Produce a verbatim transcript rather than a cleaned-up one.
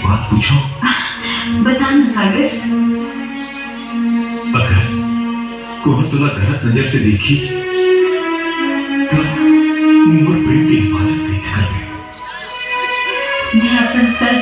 बात पूछो। बता ना सागर। अगर कोनो तोला गलत नजर से देखी, तो मोर प्रेम की हिफाजत कैसे करबे? मैं अपन सर